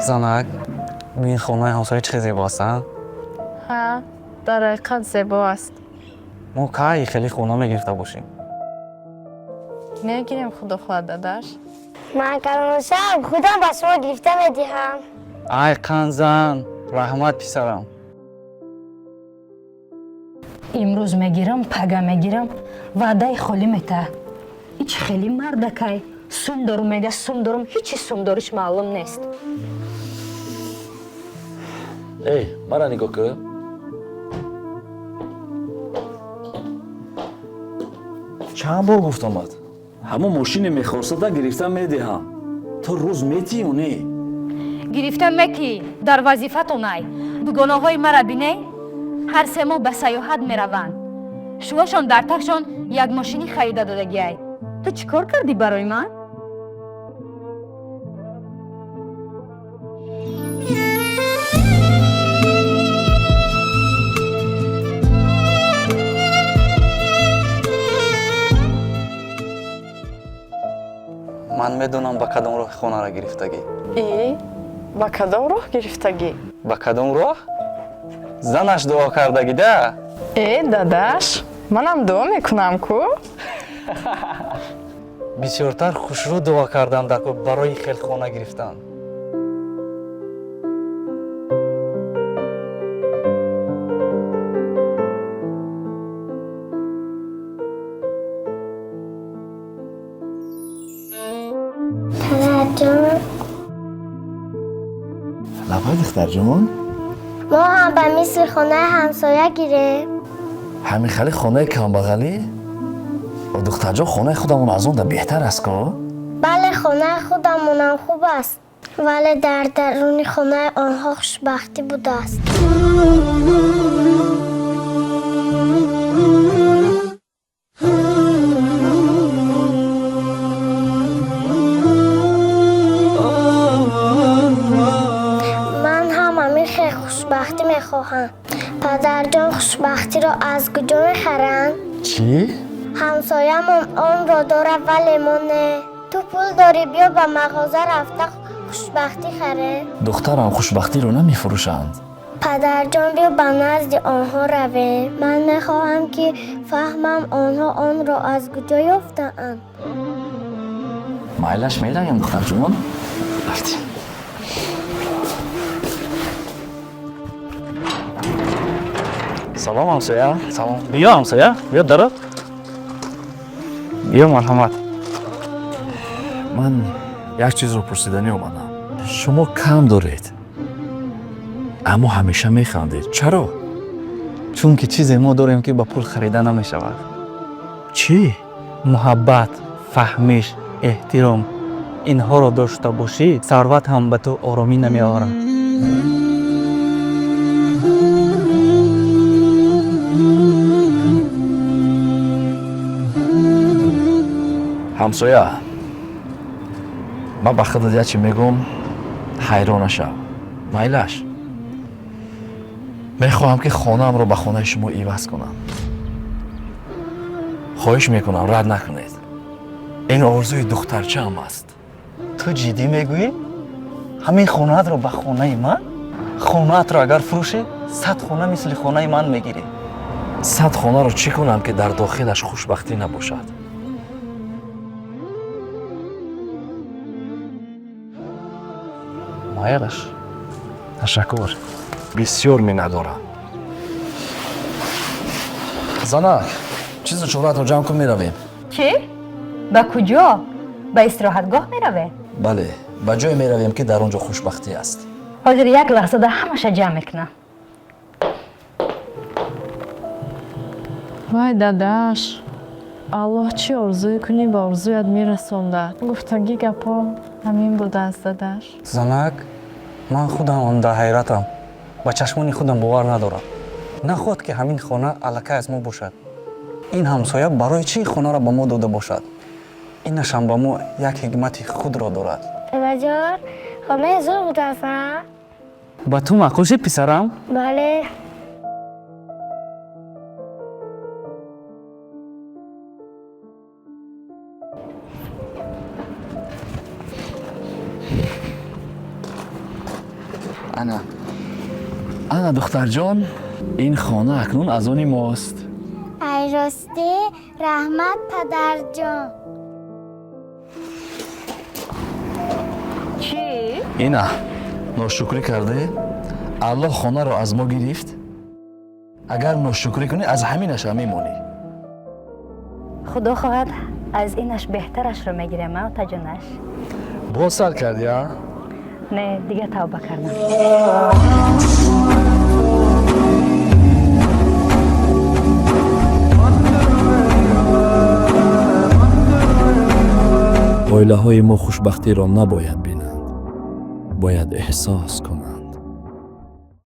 Занак, ин хонаи ҳамсоя чӣ зебо аст, а? Ҳа, дар ҳақиқат зебо аст. Мо кай хеле хона мегирифта бошем? Мегирем, худо хоҳад, дадаш. Ман калоншам, худам ба шумо гирифта медиҳам. Ай қанзан, раҳмат, писарам. Имрӯз мегирам, пага мегирам, ваъдаи холӣ мета. Ҳеч хеле мардакай. Сум дорум мега, сум дорум, ҳечи сумдориш маълум нест. Эй, мара нигоҳ кун. Чанд бор гуфтамад, ҳамон мошине мехостада гирифта медиҳам. То рӯз метиҳ ё не? Гирифта мекӣ, дар вазифатонай. Дугонаҳои мара бине, ҳар се моҳ ба сайёҳат мераванд. Шувошон дар тахшон як мошини харида додагиай. Ту чӣ кор кардӣ барои ман? Ман медонам, ба кадом роҳ хонаро гирифтагӣ. И ба кадом роҳ гирифтагӣ? Ба кадом роҳ? Занаш дуо кардагида. Э, дадаш, манам дуо мекунам ку. Бисёртар хушрӯ дуо кардам дар барои хел хона гирифтан. Падарҷон, Лабай, духтарҷон. Мо ҳам ба мисли хонаи ҳамсоя гирем. Ҳамин хали хонаи камбағалӣ? Духтарҷон, хонаи худамон аз он да беҳтар аст ко. Бале, хонаи худамонам хуб аст, вале дар даруни хонаи онҳо хушбахтӣ будааст. Ман ҳам ҳамин хел хушбахтӣ мехоҳам. Падарҷон, хушбахтиро аз куҷо мехаранд? Чӣ? Ҳамсоямон онро дорад, вале мо не. Ту пул дорӣ, биё ба мағоза рафта хушбахтӣ харем. Духтарам, хушбахтиро намефурӯшанд. Падарҷон, биё ба назди онҳо равем. Ман мехоҳам, ки фаҳмам, онҳо онро аз куҷо ёфтаанд. Майлаш, меравем, духтарҷон, рафтем. Салом, ҳамсоя. Салом. Биё, ҳамсоя, биё, даро. Биё, марҳамат. Ман як чизро пурсиданӣ омадам. Шумо кам доред, аммо ҳамеша механдед. Чаро? Чунки чизе мо дорем, ки ба пул харида намешавад. Чӣ? Муҳаббат, фаҳмиш, эҳтиром. Инҳоро дошта бошӣ, сарват ҳам ба ту оромӣ намеорад. Ҳамсоя, ман ба худат як чи мегӯм, ҳайрон нашав, майлаш. Мехоҳам, ки хонаамро ба хонаи шумо иваз кунам. Хоҳиш мекунам, рад накунед. Ин орзуи духтарчаам аст. Ту ҷиддӣ мегӯӣ? Ҳамин хонаатро ба хонаи ман? Хонаатро агар фурӯшӣ, 100 хона мисли хонаи ман мегирӣ. 100 хонаро чӣ кунам, ки дар дохилаш хушбахтӣ набошад? Майлаш. Ташаккур, бисёр миннатдорам. Занак, чизу чораатро ҷамъ кун, меравем. Чӣ? Ба куҷо? Ба истироҳатгоҳ меравем? Бале, ба ҷое меравем, ки дар он ҷо хушбахтӣ аст. Ҳозир як лаҳзада ҳамаша ҷамъ мекунам. Вай, дадаш, Аллоҳ чӣ орзуе кунӣ, ба орзуят мерасонда. Гуфтагӣ гапҳо ҳамин будааст, дадаш. Занак, ман худам дар ҳайратам. Ба чашмони худам бовар надорам. Нахоҳад, ки ҳамин хона аллакай аз мо бошад. Ин ҳамсоя барои чӣ хонаро ба мо дода бошад? Инашам ба мо як ҳикмати худро дорад. Падарҷон, хонаи зур будааст, а? Ба ту маъқул шид, писарам? Бале. Ана, ана, духтарҷон, ин хона акнун аз они мост. Ай, ростӣ? Раҳмат, падарҷон. Чӣ? Ина, ношукрӣ карде, Аллоҳ хонаро аз мо гирифт. Агар ношукрӣ кунӣ, аз ҳаминаша мемонӣ. Худо хоҳад, аз инаш беҳтарашро мегирем, отаҷонаш. Боз сар кардӣ, а? Не, дига тавба кардам. Оилаҳои мо хушбахтиро набояд бинанд, бояд эҳсос кунанд.